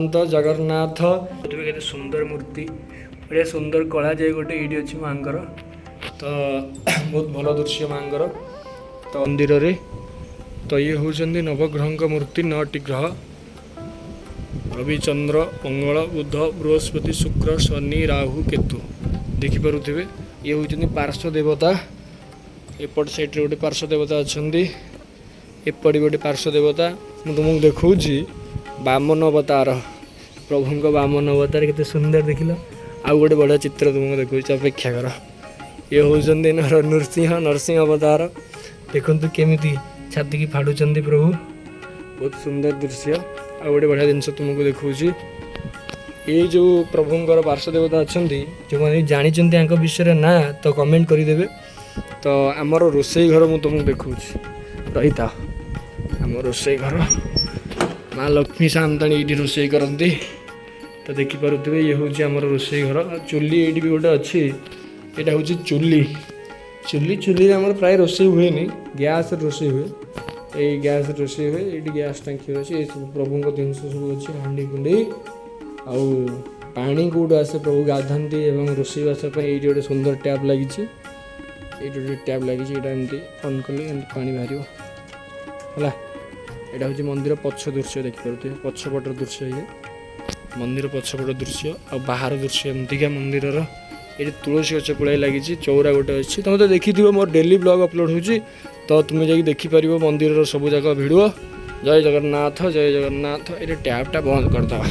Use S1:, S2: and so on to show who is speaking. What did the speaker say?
S1: ଜଗନ୍ନାଥ ତୁମେ କେତେ ସୁନ୍ଦର ମୂର୍ତ୍ତି, ବଢ଼ିଆ ସୁନ୍ଦର କଳା ଯାଇ ଗୋଟେ ଏଇଠି ଅଛି ମାଙ୍କର। ତ ବହୁତ ଭଲ ଦୃଶ୍ୟ ମାଙ୍କର। ତ ମନ୍ଦିରରେ ତ ଇଏ ହେଉଛନ୍ତି ନବଗ୍ରହଙ୍କ ମୂର୍ତ୍ତି, ନଅଟି ଗ୍ରହ: ରବି, ଚନ୍ଦ୍ର, ମଙ୍ଗଳ, ବୁଧ, ବୃହସ୍ପତି, ଶୁକ୍ର, ଶନି, ରାହୁ, କେତୁ। ଦେଖିପାରୁଥିବେ, ଇଏ ହେଉଛନ୍ତି ପାର୍ଶ୍ୱ ଦେବତା। ଏପଟ ସାଇଡ଼୍ରେ ଗୋଟେ ପାର୍ଶ୍ୱ ଦେବତା ଅଛନ୍ତି, ଏପଟେ ଗୋଟେ ପାର୍ଶ୍ୱ ଦେବତା। ମୁଁ ତୁମକୁ ଦେଖାଉଛି ବାମନ ଅବତାର, ପ୍ରଭୁଙ୍କ ବାମନ ଅବତାର କେତେ ସୁନ୍ଦର ଦେଖିଲ। ଆଉ ଗୋଟେ ବଢ଼ିଆ ଚିତ୍ର ତୁମକୁ ଦେଖାଉଛି, ଅପେକ୍ଷା କର। ଇଏ ହେଉଛନ୍ତି ନୃସିଂହ, ନରସିଂହ ଅବତାର। ଦେଖନ୍ତୁ କେମିତି ଛାତିକି ଫାଡ଼ୁଛନ୍ତି ପ୍ରଭୁ। ବହୁତ ସୁନ୍ଦର ଦୃଶ୍ୟ। ଆଉ ଗୋଟେ ବଢ଼ିଆ ଜିନିଷ ତୁମକୁ ଦେଖାଉଛି। ଏଇ ଯେଉଁ ପ୍ରଭୁଙ୍କର ପାର୍ଶ୍ୱ ଦେବତା ଅଛନ୍ତି, ଯେଉଁମାନେ ଜାଣିଛନ୍ତି ୟାଙ୍କ ବିଷୟରେ ନା, ତ କମେଣ୍ଟ କରିଦେବେ। ତ ଆମର ରୋଷେଇ ଘର ମୁଁ ତୁମକୁ ଦେଖାଉଛି, ରହିଥାଅ। ଆମ ରୋଷେଇ ଘର, ମା ଲକ୍ଷ୍ମୀ ସାଆନ୍ତାଣୀ ଏଇଠି ରୋଷେଇ କରନ୍ତି। ତ ଦେଖିପାରୁଥିବେ, ଇଏ ହେଉଛି ଆମର ରୋଷେଇ ଘର। ଆଉ ଚୁଲି ଏଇଠି ବି ଗୋଟେ ଅଛି। ଏଇଟା ହେଉଛି ଚୁଲି। ଚୁଲିରେ ଆମର ପ୍ରାୟ ରୋଷେଇ ହୁଏନି, ଗ୍ୟାସ୍ରେ ରୋଷେଇ ହୁଏ। ଏଇ ଗ୍ୟାସ୍ରେ ରୋଷେଇ ହୁଏ। ଏଇଠି ଗ୍ୟାସ୍ ଟାଙ୍କି ଅଛି। ଏସବୁ ପ୍ରଭୁଙ୍କ ଜିନିଷ ସବୁ ଅଛି, ହାଣ୍ଡି କୁଣ୍ଡେଇ। ଆଉ ପାଣି କେଉଁଠୁ ଆସେ? ପ୍ରଭୁ ଗାଧାନ୍ତି ଏବଂ ରୋଷେଇବାସ ପାଇଁ ଏଇଠି ଗୋଟେ ସୁନ୍ଦର ଟ୍ୟାପ୍ ଲାଗିଛି। ଏଇଠି ଗୋଟେ ଟ୍ୟାପ୍ ଲାଗିଛି। ଏଇଟା ଏମିତି ଅନ୍ କଲେ ଏମିତି ପାଣି ବାହାରିବ। ହେଲା, ଏଇଟା ହେଉଛି ମନ୍ଦିର ପଛ ଦୃଶ୍ୟ। ଦେଖିପାରୁଥିବେ ପଛପଟର ଦୃଶ୍ୟ। ଇଏ ମନ୍ଦିର ପଛପଟ ଦୃଶ୍ୟ ଆଉ ବାହାର ଦୃଶ୍ୟ ଏମିତିକା ମନ୍ଦିରର। ଏଇଠି ତୁଳସୀ ଗଛ ପୁଳାଏ ଲାଗିଛି, ଚଉରା ଗୋଟେ ଅଛି। ତମେ ତ ଦେଖିଥିବ, ମୋର ଡେଲି ବ୍ଲଗ୍ ଅପଲୋଡ଼ ହେଉଛି, ତ ତୁମେ ଯାଇକି ଦେଖିପାରିବ ମନ୍ଦିରର ସବୁ ଯାକ ଭିଡ଼ିଓ। ଜୟ ଜଗନ୍ନାଥ, ଜୟ ଜଗନ୍ନାଥ। ଏଇଠି ଟ୍ୟାପ୍ଟା ବନ୍ଦ କରିଦେବା।